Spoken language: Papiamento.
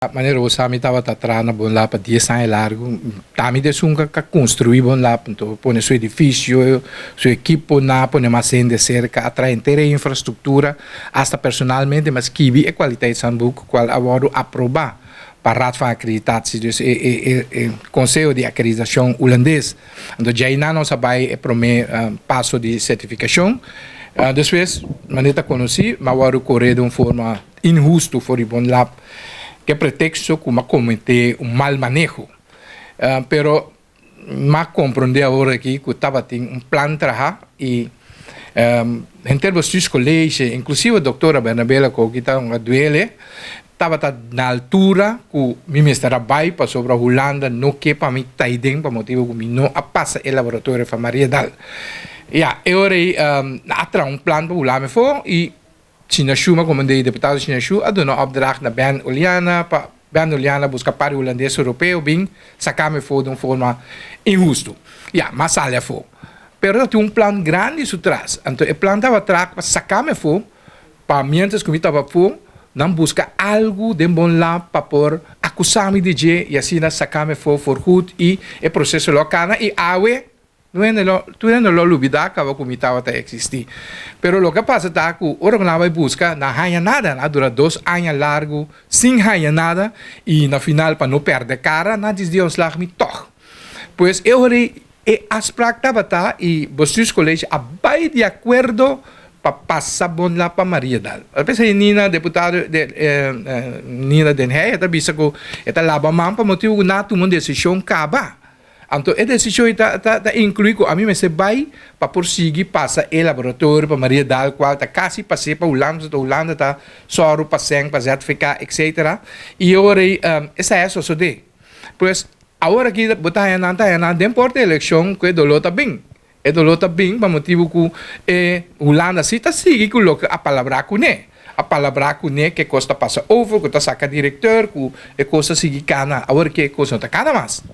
Manera bo sa mi tabata traha na Bonlab pa dies aña largu. Ami ta esun ku a konstruí Bonlab, anto pone su edifisio, su ekiponan, pone mas hende serka, a traha henter e infrastruktura, asta personalmente mi a skibi e kwaliteitshandboek kual a wòrdu aprobá pa Raad van Accreditatie, dus e e konseho di akreditashon hulandes. Anto djainan nos a bai e promé paso di sertifikashon. Despues, manera ta konosí, mi a wòrdu koré den un forma inhustu for di Bonlab ke preteksto ku m'a kometé un mal maneho. Pero m'a komprondé awor aki ku tabatin un plan traha i henter bestuurscollege, inklusive doktora Bernabela ku aki ta un aduele, tabata na altura ku mi mester a bai pasobra Hulanda no ke pa mi ta aiden pa motibu ku mi no a pasa e laboratorio van Mariedal. Ya, e ora ei a traha un plan pa bula mi afó i China Shu, ma komo di deputado China Shu a duna opdracht na Ben Uliana pa Ben Uliana buska par di hulandes europeo bin saka mi afó den un forma inhustu. Ya, m'a sali afó. Pero ta tin un plan grandi su tras. Anto e plan tabata trak pa saka mi afó pa mientras ku mi tabata afó nan buska algu den bon la pa por akusá mi di dje i asina saka mi afó voorgoed i e proseso lo a kana i awe Tur hende lo, tur hende lo lubidá kaba ku mi tabata eksistí. Pero loke a pasa ta ku ora ku nan a bai buska, nan a haña nada. Nan a dura dos aña largu sin haña nada i na final pa no pèrdè kara, nan a disdi ontslag mi tòg. Pues e ora ei e afsprak tabata i Bestuurscollege a bai di akuerdo pa pasa bon la pa Mariadal. A p'esei Nina, deputado de Nina den Heyer ta bisa ku e ta laba man pa motibu ku nan a tuma un desishon kaba. Anto e desishon ei ta ta inkluí ku ami mester bai pa por sigui pasa e laboratorio pa Maria Daal kual ta kasi pas'é pa Hulanda pasobra Hulanda ta sòru pa sèn pa ZVK etsetera i e ora ei esei a sosodé. Pues awor aki bo ta haña nan ta haña nan den porta di elekshon ku e doló ta bin. E doló ta bin pa motibu ku e Hulanda si ta sigui ku loke a palabrá kuné. A palabrá kuné ku e kos ta pasa over, ku ta saka direkteur, ku e kos ta sigui kana. Awor aki e kos no ta kana mas.